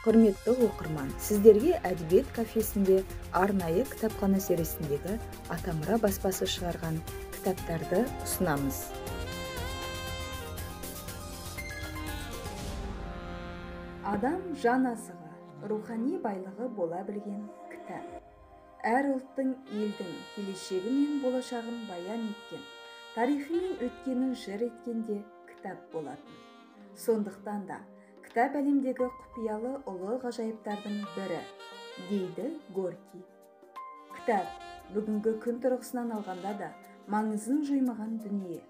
Құрметті оқырман, сіздерге Әдебиет кафесінде арнайы кітапхана серісіндегі Атамұра баспасы шығарған кітаптарды ұсынамыз. Адам жан азығы, рухани байлығы бола білген кітап. Әр ұлттың, елдің келешегі мен болашағын баян еткен, тарихы мен өткенін жыр еткен де кітап болатын. Сондықтан да кітап әлемдегі құпиялы ұлы ғажайыптардың бірі, дейді Горький. Кітап бүгінгі күн тұрғысынан алғанда да маңызын жоймаған дүние.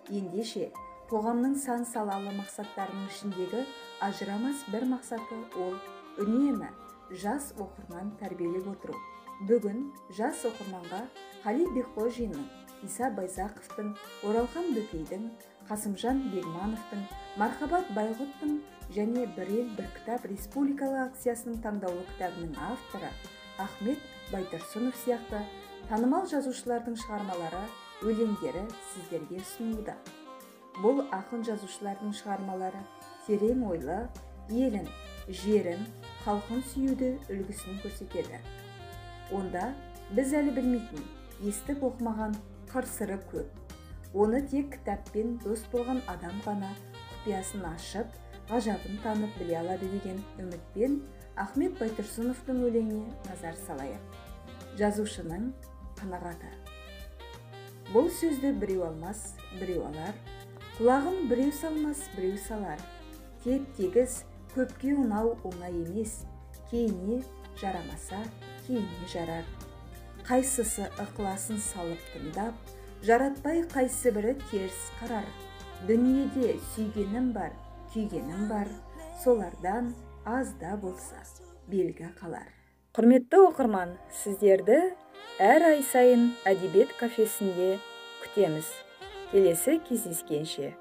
Ендеше, қоғамның сан салалы мақсаттарының ішіндегі ажырамас бір мақсаты ол үнемі жас оқырман тәрбиелеп отыру. Бүгін жас оқырманға Қали Бекқожиннің, Иса Байзақовтың, Оралхан Бөкейдің, Қасымжан Бегмановтың, Мархабат Байғұттың және «Бір ел, бір кітап» республикалық акциясының таңдаулы кітабының авторы Ахмет Байтұрсынов сияқты танымал жазушылардың шығармалары, өлеңдері сіздерге ұсынылуда. Бұл ақын жазушылардың шығармалары терең ойлы, елін, жерін, халқын сүюді үлгісін көрсетеді. Онда біз әлі білмейтін, естіп оқымаған қыр-сыры көп. Оны тек кітаппен дос болған адам ғана құпиясын ашып, ғажабын танып біле алады деген үмітпен Ахмет Байтұрсыновтың өлеңіне назар салайық. Жазушының қанағаты. Бұл сөзді біреу алмас, біреу алар, құлағын біреу салмас, біреу салар. Теп-тегіс көпке ұнау оңай емес, кейіне жарамаса, кейіне жарар. Қайсысы ықыласын салып тыңдап, жаратпай қайсы бірі теріс қарар. Дүниеде сүйгенім бар, күйгенім бар, солардан аз да болса белгі қалар. Құрметті оқырман, сіздерді әр ай сайын Әдебиет кафесінде күтеміз. Келесі кездескенше.